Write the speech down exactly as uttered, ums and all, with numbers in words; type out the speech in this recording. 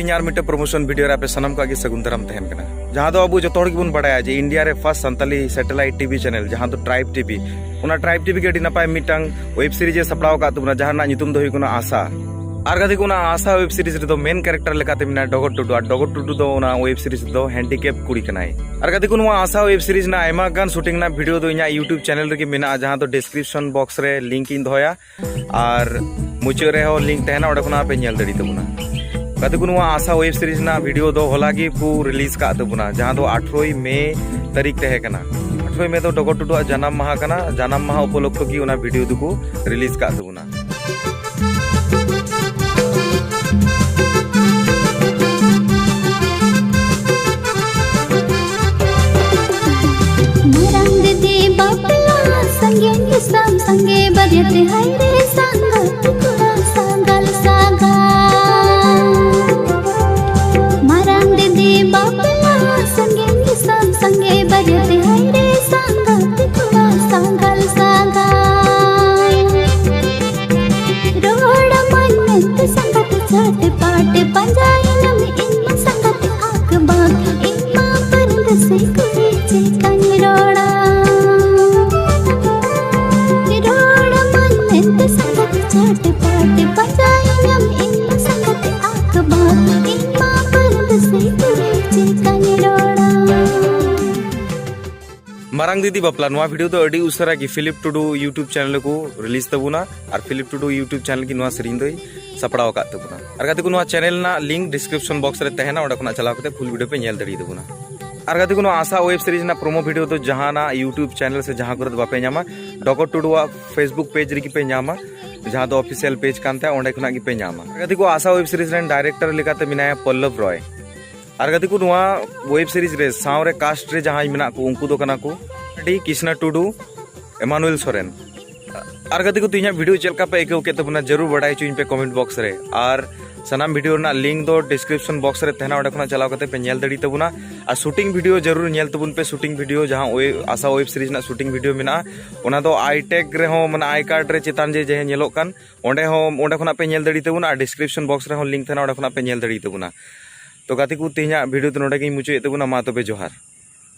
ᱤᱧ ᱟᱨ ᱢᱤᱫᱴᱮᱱ promotion video ᱨᱮ ᱟᱯᱮ ᱥᱟᱱᱟᱢ ᱠᱚᱣᱟᱜ ᱜᱮ ᱥᱟᱹᱜᱩᱱ ᱫᱟᱨᱟᱢ ᱛᱟᱦᱮᱱ ᱠᱟᱱᱟ, ᱡᱟᱦᱟᱸ ᱫᱚ ᱟᱵᱚ ᱡᱚᱛᱚ ᱦᱚᱲ ᱜᱮᱵᱚᱱ ᱵᱟᱲᱟᱭᱟ ᱡᱮ ᱤᱱᱰᱤᱭᱟ ᱨᱮ first Santali satellite TV channel, ᱡᱟᱦᱟᱸ ᱫᱚ ᱴᱨᱟᱭᱤᱵᱽ ᱴᱤᱵᱷᱤ, ᱚᱱᱟ ᱴᱨᱟᱭᱤᱵᱽ ᱴᱤᱵᱷᱤ ᱜᱮ ᱟᱹᱰᱤ ᱱᱟᱯᱟᱭ ᱢᱤᱫᱴᱟᱝ ᱣᱮᱵᱽ ᱥᱤᱨᱤᱡᱽ ᱮ ᱥᱟᱯᱲᱟᱣ ᱟᱠᱟᱫ ᱛᱟᱵᱚᱱᱟ, ᱡᱟᱦᱟᱸ ᱨᱮᱱᱟᱜ ᱧᱩᱛᱩᱢ ᱫᱚ ᱦᱩᱭᱩᱜ ᱠᱟᱱᱟ ᱟᱥᱟ᱾ ᱟᱨ ᱜᱟᱛᱮ ᱠᱚ, ᱚᱱᱟ ᱟᱥᱟ ᱣᱮᱵᱽ ᱥᱤᱨᱤᱡᱽ ᱨᱮᱫᱚ ᱢᱮᱱ ᱠᱮᱨᱮᱠᱴᱟᱨ ᱞᱮᱠᱟᱛᱮ ᱢᱮᱱᱟᱭᱟ ᱰᱚᱜᱚᱨ ᱴᱩᱰᱩ, ᱟᱨ ᱰᱚᱜᱚᱨ ᱴᱩᱰᱩ ᱫᱚ ᱚᱱᱟ ᱣᱮᱵᱽ ᱥᱤᱨᱤᱡᱽ ᱨᱮᱫᱚ ᱦᱮᱱᱰᱤᱠᱮᱯ ᱠᱩᱲᱤ ᱠᱟᱱᱟᱭ᱾ ᱟᱨ ᱜᱟᱛᱮ ᱠᱚ, ᱱᱚᱣᱟ ᱟᱥᱟ ᱣᱮᱵᱽ ᱥᱤᱨᱤᱡᱽ ᱨᱮᱱᱟᱜ ᱟᱭᱢᱟ ᱜᱟᱱ ᱥᱩᱴᱤᱝ ᱨᱮᱱᱟᱜ ᱵᱷᱤᱰᱤᱭᱳ ᱫᱚ ᱤᱧᱟᱹᱜ ᱭᱩᱴᱩᱵᱽ ᱪᱮᱱᱮᱞ ᱨᱮᱜᱮ ᱢᱮᱱᱟᱜᱼᱟ, ᱡᱟᱦᱟᱸ ᱫᱚ ᱰᱤᱥᱠᱨᱤᱯᱥᱚᱱ ᱵᱚᱠᱥ ᱨᱮ ᱞᱤᱝᱠ ᱤᱧ ᱫᱚᱦᱚᱭᱟ᱾ ᱟᱨ ᱢᱩᱪᱟᱹᱫ ᱨᱮᱦᱚᱸ ᱞᱤᱝᱠ ᱛᱟᱦᱮᱱᱟ, ᱚᱸᱰᱮ ᱠᱷᱚᱱᱟᱜ ᱯᱮ ᱧᱮᱞ ᱫᱟᱲᱮ ᱛᱟᱵᱚᱱᱟ᱾ ᱜᱟᱛᱮ ᱠᱚ, ᱱᱚᱣᱟ ᱟᱥᱟ ᱣᱮᱵᱽ ᱥᱤᱨᱤᱡᱽ ᱨᱮᱱᱟᱜ ᱵᱷᱤᱰᱤᱭᱳ ᱫᱚ ᱦᱚᱞᱟ ᱜᱮ ᱠᱚ ᱨᱤᱞᱤᱡᱽ ᱠᱟᱜ ᱛᱟᱵᱚᱱᱟ, ᱡᱟᱦᱟᱸ ᱫᱚ ᱟᱴᱷᱨᱚᱭ ᱢᱮ ᱛᱟᱹᱨᱤᱠᱷ ᱛᱟᱦᱮᱸ ᱠᱟᱱᱟ᱾ ᱟᱴᱷᱨᱚᱭ ᱢᱮ ᱫᱚ ᱰᱚᱜᱚᱨ ᱴᱩᱰᱩᱣᱟᱜ ᱡᱟᱱᱟᱢ ᱢᱟᱦᱟ ᱠᱟᱱᱟ᱾ ᱡᱟᱱᱟᱢ ᱢᱟᱦᱟ ᱩᱯᱚᱞᱚᱠᱠᱷᱚ ᱜᱮ ᱚᱱᱟ ᱵᱷᱤᱰᱤᱭᱳ ᱫᱚᱠᱚ ᱨᱤᱞᱤᱡᱽ ᱠᱟᱜ ᱛᱟᱵᱚᱱᱟ᱾ ᱢᱟᱨᱟᱝ ᱫᱤᱫᱤ ᱵᱟᱯᱞᱟ, ᱥᱟᱸᱜᱮ ᱫᱤᱥᱚᱢ ᱥᱟᱸᱜᱮ ᱵᱟᱹᱨᱭᱟᱹᱛ, ᱦᱟᱭ ᱨᱮ ᱥᱟᱸᱜᱟᱛ ᱠᱚᱲᱟ ᱥᱟᱸᱜᱟᱞ ᱥᱟᱸᱜᱟ᱾ ᱢᱟᱨᱟᱝ ᱫᱤᱫᱤ ᱵᱟᱯᱞᱟ, ᱥᱟᱸᱜᱮ ᱫᱤᱥᱚᱢ ᱥᱟᱸᱜᱮ ᱵᱟᱹᱨᱭᱟᱹᱛ, ᱦᱟᱭ ᱨᱮ ᱥᱟᱸᱜᱟᱛ ᱠᱚᱲᱟ ᱥᱟᱸᱜᱟᱞ ᱥᱟᱸᱜᱟ᱾ ᱨᱚᱲ ᱟᱢᱟᱹᱧ ᱢᱮᱱᱛᱮ ᱥᱟᱸᱜᱟᱛ ᱪᱷᱟᱴ ᱯᱟᱴ ᱯᱟᱸᱡᱟᱭᱮᱱᱟᱢ, ᱤᱧ ᱢᱟ ᱥᱟᱸᱜᱟᱛ ᱟᱠ ᱵᱟᱠ, ᱤᱧ ᱢᱟ ᱯᱟᱹᱨᱫᱤᱥᱤ ᱠᱩᱲᱤ ᱪᱮᱠᱟᱧ ᱨᱚᱲᱟ᱾ ᱨᱚᱲ ᱟᱢᱟᱹᱧ ᱢᱮᱱᱛᱮ ᱥᱟᱸᱜᱟᱛ ᱪᱷᱟᱴ ᱯᱟᱴ ᱯᱟᱸᱡᱟᱭᱮᱱᱟᱢ, ᱤᱧ ᱢᱟ ᱥᱟᱸᱜᱟᱛ ᱟᱠ ᱵᱟᱠ, ᱤᱧ ᱢᱟ ᱯᱟᱹᱨᱫᱤᱥᱤ ᱠᱩᱲᱤ ᱪᱮᱠᱟᱧ ᱨᱚᱲᱟ᱾ ᱢᱟᱨᱟᱝ ᱫᱤᱫᱤ ᱵᱟᱯᱞᱟ, ᱱᱚᱣᱟ ᱵᱷᱤᱰᱤᱭᱳ ᱫᱚ ᱟᱹᱰᱤ ᱩᱥᱟᱹᱨᱟ ᱜᱮ ᱯᱷᱤᱞᱤᱯ ᱴᱩᱰᱩ ᱭᱩᱴᱩᱵᱽ ᱪᱮᱱᱮᱞ ᱨᱮᱠᱚ ᱨᱤᱞᱤᱡᱽ ᱛᱟᱵᱚᱱᱟ, ᱟᱨ ᱯᱷᱤᱞᱤᱯ ᱴᱩᱰᱩ ᱭᱩᱴᱩᱵᱽ ᱪᱮᱱᱮᱞ ᱜᱮ ᱱᱚᱣᱟ ᱥᱮᱨᱮᱧ ᱫᱚᱭ ᱥᱟᱯᱲᱟᱣ ᱟᱠᱟᱫ ᱛᱟᱵᱚᱱᱟ᱾ ᱟᱨ ᱜᱟᱛᱮ ᱠᱚ, ᱱᱚᱣᱟ ᱪᱮᱱᱮᱞ ᱨᱮᱱᱟᱜ ᱞᱤᱝᱠ ᱰᱤᱥᱠᱨᱤᱯᱥᱚᱱ ᱵᱚᱠᱥ ᱨᱮ ᱛᱟᱦᱮᱱᱟ, ᱚᱸᱰᱮ ᱠᱷᱚᱱᱟᱜ ᱪᱟᱞᱟᱣ ᱠᱟᱛᱮ ᱯᱷᱩᱞ ᱵᱷᱤᱰᱤᱭᱳ ᱯᱮ ᱧᱮᱞ ᱫᱟᱲᱮ ᱛᱟᱵᱚᱱᱟ᱾ ᱟᱨ ᱜᱟᱛᱮ ᱠᱚ, ᱱᱚᱣᱟ ᱟᱥᱟ ᱣᱮᱵᱽ ᱥᱤᱨᱤᱡᱽ ᱨᱮᱱᱟᱜ ᱯᱨᱳᱢᱳ ᱵᱷᱤᱰᱤᱭᱳ ᱫᱚ ᱡᱟᱦᱟᱱᱟᱜ ᱭᱩᱴᱩᱵᱽ ᱪᱮᱱᱮᱞ ᱥᱮ ᱡᱟᱦᱟᱸ ᱠᱚᱨᱮ ᱫᱚ ᱵᱟᱯᱮ ᱧᱟᱢᱟ, ᱰᱚᱜᱚᱨ ᱴᱩᱰᱩᱣᱟᱜ ᱯᱷᱮᱥᱵᱩᱠ ᱯᱮᱡᱽ ᱨᱮᱜᱮ ᱯᱮ ᱧᱟᱢᱟ, ᱡᱟᱦᱟᱸ ᱫᱚ ᱚᱯᱷᱤᱥᱤᱭᱟᱞ ᱯᱮᱡᱽ ᱠᱟᱱ ᱛᱟᱭᱟ, ᱚᱸᱰᱮ ᱠᱷᱚᱱᱟᱜ ᱜᱮᱯᱮ ᱧᱟᱢᱟ᱾ ᱟᱨ ᱜᱟᱛᱮ ᱠᱚ, ᱟᱥᱟ ᱣᱮᱵᱽ ᱥᱤᱨᱤᱡᱽ ᱨᱮᱱ ᱰᱟᱭᱨᱮᱠᱴᱚᱨ ᱞᱮᱠᱟᱛᱮ ᱢᱮᱱᱟᱭᱟ ᱯᱚᱞᱞᱚᱵᱽ ᱨᱚᱭ᱾ ᱟᱨ ᱜᱟᱛᱮ ᱠᱚ, ᱱᱚᱣᱟ ᱣᱮᱵᱽ ᱥᱤᱨᱤᱡᱽ ᱨᱮ ᱥᱟᱶ ᱨᱮ ᱠᱟᱥᱴ ᱨᱮ ᱡᱟᱦᱟᱸᱭ ᱢᱮᱱᱟᱜ ᱠᱚ, ᱩᱱᱠᱩ ᱫᱚ ᱠᱟᱱᱟ ᱠᱚ ᱰᱤ ᱠᱨᱤᱥᱱᱟ ᱴᱩᱰᱩ, ᱮᱢᱟᱱᱩᱭᱮᱞ ᱥᱚᱨᱮᱱ᱾ ᱟᱨ ᱜᱟᱛᱮ ᱠᱚ, ᱛᱮᱦᱮᱧᱟᱜ ᱵᱷᱤᱰᱤᱭᱳ ᱪᱮᱫ ᱞᱮᱠᱟ ᱯᱮ ᱟᱹᱭᱠᱟᱹᱣ ᱠᱮᱫ ᱛᱟᱵᱚᱱᱟ, ᱡᱟᱹᱨᱩᱲ ᱵᱟᱰᱟᱭ ᱦᱚᱪᱚᱧ ᱯᱮ ᱠᱚᱢᱮᱱᱴ ᱵᱚᱠᱥ ᱨᱮ᱾ ᱟᱨ ᱥᱟᱱᱟᱢ ᱵᱷᱤᱰᱤᱭᱳ ᱨᱮᱱᱟᱜ ᱞᱤᱝᱠ ᱫᱚ ᱰᱤᱥᱠᱨᱤᱯᱥᱚᱱ ᱵᱚᱠᱥ ᱨᱮ ᱛᱟᱦᱮᱱᱟ, ᱚᱸᱰᱮ ᱠᱷᱚᱱᱟᱜ ᱪᱟᱞᱟᱣ ᱠᱟᱛᱮ ᱯᱮ ᱧᱮᱞ ᱫᱟᱲᱮ ᱛᱟᱵᱚᱱᱟ᱾ ᱟᱨ ᱥᱩᱴᱤᱝ ᱵᱷᱤᱰᱤᱭᱳ ᱡᱟᱹᱨᱩᱲ ᱧᱮᱞ ᱛᱟᱵᱚᱱ ᱯᱮ, ᱥᱩᱴᱤᱝ ᱵᱷᱤᱰᱤᱭᱳ ᱡᱟᱦᱟᱸ ᱳᱭ ᱟᱥᱟ ᱳᱭᱮᱵ ᱥᱤᱨᱤᱡᱽ ᱨᱮᱱᱟᱜ ᱥᱩᱴᱤᱝ ᱵᱷᱤᱰᱤᱭᱳ ᱢᱮᱱᱟᱜᱼᱟ, ᱚᱱᱟ ᱫᱚ ᱟᱭ ᱴᱮᱜᱽ ᱨᱮᱦᱚᱸ, ᱢᱟᱱᱮ ᱟᱭ ᱠᱟᱨᱰ ᱨᱮ ᱪᱮᱛᱟᱱ ᱡᱮ ᱡᱟᱦᱟᱸ ᱧᱮᱞᱚᱜ ᱠᱟᱱ, ᱚᱸᱰᱮ ᱦᱚᱸ, ᱚᱸᱰᱮ ᱠᱷᱚᱱᱟᱜ ᱯᱮ ᱧᱮᱞ ᱫᱟᱲᱮ ᱛᱟᱵᱚᱱᱟ᱾ ᱟᱨ ᱰᱤᱥᱠᱨᱤᱯᱥᱚᱱ ᱵᱚᱠᱥ ᱨᱮᱦᱚᱸ ᱞᱤᱝᱠ ᱛᱟᱦᱮᱱᱟ, ᱚᱸᱰᱮ ᱠᱷᱚᱱᱟᱜ ᱯᱮ ᱧᱮᱞ ᱫᱟᱲᱮ ᱛᱟᱵᱚᱱᱟ᱾ ᱛᱚ ᱜᱟᱛᱮ ᱠᱚ, ᱛᱮᱦᱮᱧᱟᱜ ᱵᱷᱤᱰᱤᱭᱳ ᱫᱚ ᱱᱚᱸᱰᱮ ᱜᱤᱧ ᱢᱩᱪᱟᱹᱫᱮᱫ ᱛᱟᱵᱚᱱᱟ᱾ ᱢᱟ ᱛᱚᱵᱮ ᱡᱚᱦᱟᱨ᱾